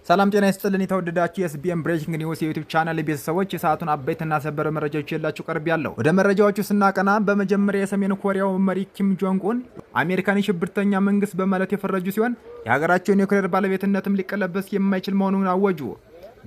ሰላም ጤና ይስጥልን። የተወደዳችሁ የ SBM Breaking News የ YouTube channel ቤተሰቦች፣ የሰዓቱን አበይትና ሰበር መረጃዎች ይዤላችሁ ቀርቤያለሁ። ወደ መረጃዎቹ ስናቀና በመጀመሪያ የሰሜን ኮሪያው መሪ ኪም ጆንግ ኡን አሜሪካን የሽብርተኛ መንግስት በማለት የፈረጁ ሲሆን፣ የሀገራቸው የኒውክሌር ባለቤትነትም ሊቀለበስ የማይችል መሆኑን አወጁ።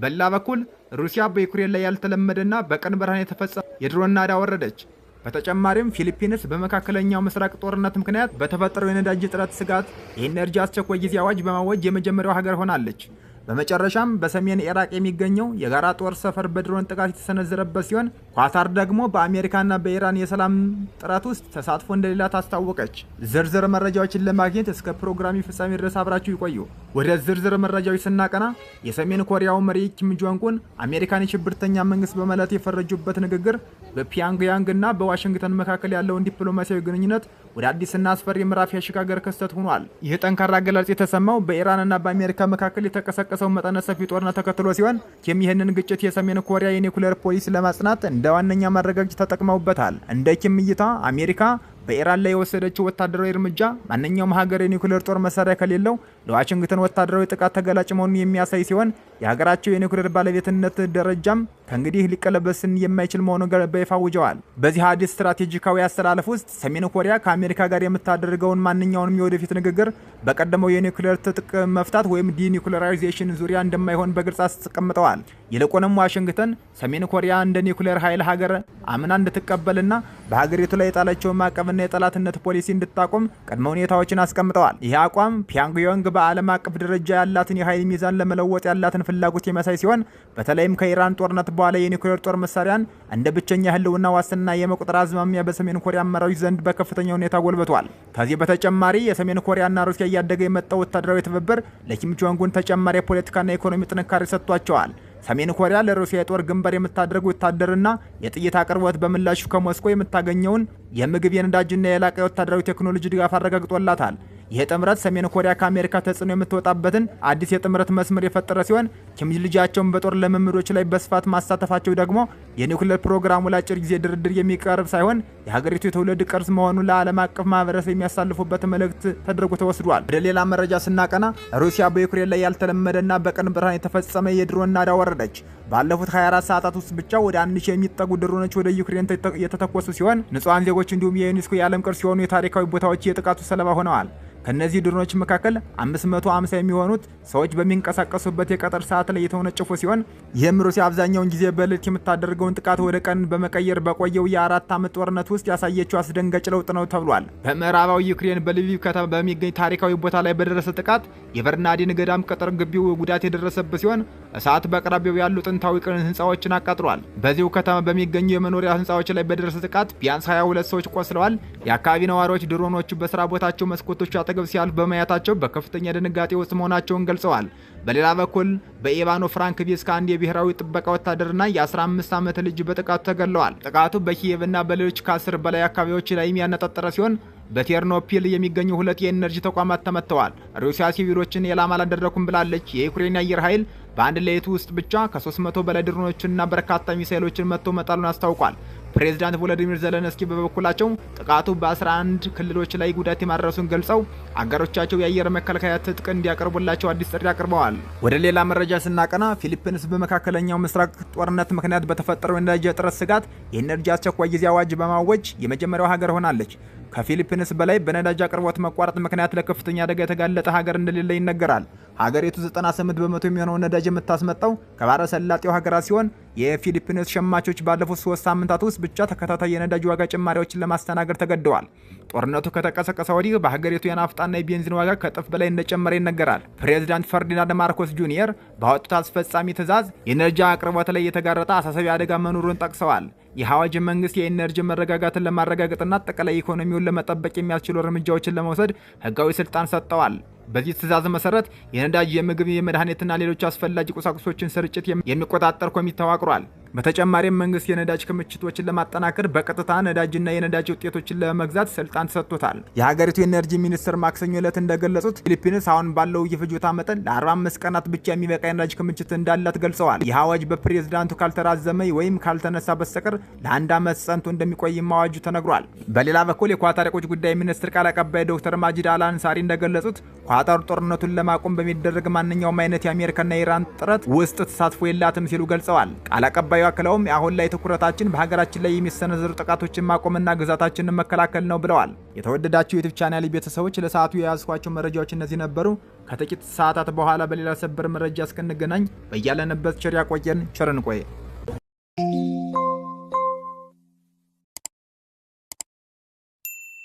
በሌላ በኩል ሩሲያ በዩክሬን ላይ ያልተለመደና በቀን ብርሃን የተፈጸመ የድሮን ናዳ አወረደች። በተጨማሪም ፊሊፒንስ በመካከለኛው ምስራቅ ጦርነት ምክንያት በተፈጠረው የነዳጅ እጥረት ስጋት የኢነርጂ አስቸኳይ ጊዜ አዋጅ በማወጅ የመጀመሪያው ሀገር ሆናለች። በመጨረሻም በሰሜን ኢራቅ የሚገኘው የጋራ ጦር ሰፈር በድሮን ጥቃት የተሰነዘረበት ሲሆን፣ ኳታር ደግሞ በአሜሪካና በኢራን የሰላም ጥረት ውስጥ ተሳትፎ እንደሌላት አስታወቀች። ዝርዝር መረጃዎችን ለማግኘት እስከ ፕሮግራሙ ፍጻሜ ድረስ አብራችሁ ይቆዩ። ወደ ዝርዝር መረጃዎች ስናቀና የሰሜን ኮሪያው መሪ ኪም ጆንግ ኡን አሜሪካን የሽብርተኛ መንግስት በማለት የፈረጁበት ንግግር በፒዮንግያንግ እና በዋሽንግተን መካከል ያለውን ዲፕሎማሲያዊ ግንኙነት ወደ አዲስና አስፈሪ ምዕራፍ ያሸጋገረ ክስተት ሆኗል። ይህ ጠንካራ አገላለጽ የተሰማው በኢራንና በአሜሪካ መካከል የተቀሰቀሰው መጠነ ሰፊ ጦርነት ተከትሎ ሲሆን፣ ኪም ይህንን ግጭት የሰሜን ኮሪያ የኒውክሌር ፖሊሲ ለማጽናት እንደ ዋነኛ ማረጋገጫ ተጠቅመውበታል። እንደ ኪም እይታ አሜሪካ በኢራን ላይ የወሰደችው ወታደራዊ እርምጃ ማንኛውም ሀገር የኒውክሌር ጦር መሳሪያ ከሌለው ለዋሽንግተን ወታደራዊ ጥቃት ተጋላጭ መሆኑን የሚያሳይ ሲሆን፣ የሀገራቸው የኒውክሌር ባለቤትነት ደረጃም ከእንግዲህ ሊቀለበስ የማይችል መሆኑን በይፋ አውጀዋል። በዚህ አዲስ ስትራቴጂካዊ አሰላለፍ ውስጥ ሰሜን ኮሪያ ከአሜሪካ ጋር የምታደርገውን ማንኛውንም የወደፊት ንግግር በቀደመው የኒውክሌር ትጥቅ መፍታት ወይም denuclearization ዙሪያ እንደማይሆን በግልጽ አስቀምጠዋል። ይልቁንም ዋሽንግተን ሰሜን ኮሪያ እንደ ኒውክሌር ኃይል ሀገር አምና እንድትቀበልና በሀገሪቱ ላይ የጣለችውን ማዕቀብና የጠላትነት ፖሊሲ እንድታቆም ቅድመ ሁኔታዎችን አስቀምጠዋል። ይህ አቋም ፒዮንግያንግ በዓለም አቀፍ ደረጃ ያላትን የኃይል ሚዛን ለመለወጥ ያላትን ፍላጎት የሚያሳይ ሲሆን፣ በተለይም ከኢራን ጦርነት በኋላ የኒውክሌር ጦር መሳሪያን እንደ ብቸኛ ህልውና ዋስትና የመቁጠር አዝማሚያ በሰሜን ኮሪያ አመራሮች ዘንድ በከፍተኛ ሁኔታ ጎልብቷል። ከዚህ በተጨማሪ የሰሜን ኮሪያና ሩሲያ እያደገ የመጣው ወታደራዊ ትብብር ለኪም ጆንግ ኡን ተጨማሪ የፖለቲካና የኢኮኖሚ ጥንካሬ ሰጥቷቸዋል። ሰሜን ኮሪያ ለሩሲያ የጦር ግንባር የምታደርገው ወታደርና የጥይት አቅርቦት በምላሹ ከሞስኮ የምታገኘውን የምግብ፣ የነዳጅና የላቀ የወታደራዊ ቴክኖሎጂ ድጋፍ አረጋግጦላታል። ይህ ጥምረት ሰሜን ኮሪያ ከአሜሪካ ተጽዕኖ የምትወጣበትን አዲስ የጥምረት መስመር የፈጠረ ሲሆን፣ ኪም ልጃቸውን በጦር ልምምዶች ላይ በስፋት ማሳተፋቸው ደግሞ የኒውክሌር ፕሮግራሙ ለአጭር ጊዜ ድርድር የሚቀርብ ሳይሆን የሀገሪቱ የትውልድ ቅርስ መሆኑን ለዓለም አቀፍ ማህበረሰብ የሚያሳልፉበት መልእክት ተደርጎ ተወስዷል። ወደ ሌላ መረጃ ስናቀና ሩሲያ በዩክሬን ላይ ያልተለመደና በቀን ብርሃን የተፈጸመ የድሮን ናዳ አወረደች። ባለፉት 24 ሰዓታት ውስጥ ብቻ ወደ 1000 የሚጠጉ ድሮኖች ወደ ዩክሬን የተተኮሱ ሲሆን፣ ንጹሐን ዜጎች እንዲሁም የዩኔስኮ የዓለም ቅርስ የሆኑ የታሪካዊ ቦታዎች የጥቃቱ ሰለባ ሆነዋል። ከነዚህ ድሮኖች መካከል 550 የሚሆኑት ሰዎች በሚንቀሳቀሱበት የቀትር ሰዓት ላይ የተወነጨፉ ሲሆን፣ ይህም ሩሲያ አብዛኛውን ጊዜ በሌሊት የምታደርገውን ጥቃት ወደ ቀን በመቀየር በቆየው የ4 ዓመት ጦርነት ውስጥ ያሳየችው አስደንጋጭ ለውጥ ነው ተብሏል። በምዕራባዊ ዩክሬን በልቪቭ ከተማ በሚገኝ ታሪካዊ ቦታ ላይ በደረሰ ጥቃት የበርናርዲን ገዳም ቅጥር ግቢው ጉዳት የደረሰበት ሲሆን፣ እሳት በአቅራቢያው ያሉ ጥንታዊ ህንፃዎችን አቃጥሏል። በዚሁ ከተማ በሚገኙ የመኖሪያ ህንፃዎች ላይ በደረሰ ጥቃት ቢያንስ 22 ሰዎች ቆስለዋል። የአካባቢ ነዋሪዎች ድሮኖቹ በስራ ቦታቸው መስኮቶች አጠገብ ሲያልፍ በማየታቸው በከፍተኛ ድንጋጤ ውስጥ መሆናቸውን ገልጸዋል። በሌላ በኩል በኢቫኖ ፍራንክቪስክ አንድ የብሔራዊ ጥበቃ ወታደርና የ15 ዓመት ልጅ በጥቃቱ ተገድለዋል። ጥቃቱ በኪየቭና በሌሎች ከ10 በላይ አካባቢዎች ላይም ያነጣጠረ ሲሆን፣ በቴርኖፒል የሚገኙ ሁለት የኤነርጂ ተቋማት ተመትተዋል። ሩሲያ ሲቪሎችን ኢላማ አላደረኩም ብላለች። የዩክሬን አየር ኃይል በአንድ ሌሊት ውስጥ ብቻ ከ300 በላይ ድሮኖችንና በርካታ ሚሳይሎችን መትቶ መጣሉን አስታውቋል። ፕሬዚዳንት ቮሎዲሚር ዘለንስኪ በበኩላቸው ጥቃቱ በ11 ክልሎች ላይ ጉዳት ማድረሱን ገልጸው አጋሮቻቸው የአየር መከላከያ ትጥቅ እንዲያቀርቡላቸው አዲስ ጥሪ አቅርበዋል። ወደ ሌላ መረጃ ስናቀና ፊሊፒንስ በመካከለኛው ምስራቅ ጦርነት ምክንያት በተፈጠረው የነዳጅ እጥረት ስጋት የኤነርጂ አስቸኳይ ጊዜ አዋጅ በማወጅ የመጀመሪያው ሀገር ሆናለች። ከፊሊፒንስ በላይ በነዳጅ አቅርቦት መቋረጥ ምክንያት ለከፍተኛ አደጋ የተጋለጠ ሀገር እንደሌለ ይነገራል። ሀገሪቱ 98% የሚሆነውን ነዳጅ የምታስመጣው ከባህረ ሰላጤው ሀገራት ሲሆን፣ የፊሊፒንስ ሸማቾች ባለፉት 3 ሳምንታት ውስጥ ብቻ ተከታታይ የነዳጅ ዋጋ ጭማሪዎችን ለማስተናገድ ተገደዋል። ጦርነቱ ከተቀሰቀሰ ወዲህ በሀገሪቱ የናፍጣና የቤንዚን ዋጋ ከእጥፍ በላይ እንደጨመረ ይነገራል። ፕሬዚዳንት ፈርዲናንድ ማርኮስ ጁኒየር ባወጡት አስፈጻሚ ትዕዛዝ የነዳጅ አቅርቦት ላይ የተጋረጠ አሳሳቢ አደጋ መኖሩን ጠቅሰዋል። ይህ አዋጅ መንግስት የኢነርጂ መረጋጋትን ለማረጋገጥና አጠቃላይ ኢኮኖሚውን ለመጠበቅ የሚያስችሉ እርምጃዎችን ለመውሰድ ህጋዊ ስልጣን ሰጥተዋል። በዚህ ትዕዛዝ መሰረት የነዳጅ፣ የምግብ፣ የመድኃኒትና ሌሎች አስፈላጊ ቁሳቁሶችን ስርጭት የሚቆጣጠር ኮሚቴ ተዋቅሯል። በተጨማሪም መንግስት የነዳጅ ክምችቶችን ለማጠናከር በቀጥታ ነዳጅና የነዳጅ ውጤቶችን ለመግዛት ስልጣን ተሰጥቶታል። የሀገሪቱ የኤነርጂ ሚኒስትር ማክሰኞ ዕለት እንደገለጹት ፊሊፒንስ አሁን ባለው የፍጆታ መጠን ለ45 ቀናት ብቻ የሚበቃ የነዳጅ ክምችት እንዳላት ገልጸዋል። ይህ አዋጅ በፕሬዝዳንቱ ካልተራዘመ ወይም ካልተነሳ በስተቀር ለአንድ ዓመት ጸንቶ እንደሚቆይም አዋጁ ተነግሯል። በሌላ በኩል የኳታር የውጭ ጉዳይ ሚኒስትር ቃል አቀባይ ዶክተር ማጂድ አልአንሳሪ እንደገለጹት ኳታር ጦርነቱን ለማቆም በሚደረግ ማንኛውም አይነት የአሜሪካና የኢራን ጥረት ውስጥ ተሳትፎ የላትም ሲሉ ገልጸዋል። ቃል አቀባዩ አክለውም አሁን ላይ ትኩረታችን በሀገራችን ላይ የሚሰነዘሩ ጥቃቶችን ማቆምና ግዛታችንን መከላከል ነው ብለዋል። የተወደዳችሁ የ YouTube channel ቤተሰቦች፣ ለሰዓቱ የያዝኳቸው መረጃዎች እነዚህ ነበሩ። ከጥቂት ሰዓታት በኋላ በሌላ ሰበር መረጃ እስክንገናኝ በያለንበት ቸር ያቆየን። ቸር እንቆይ።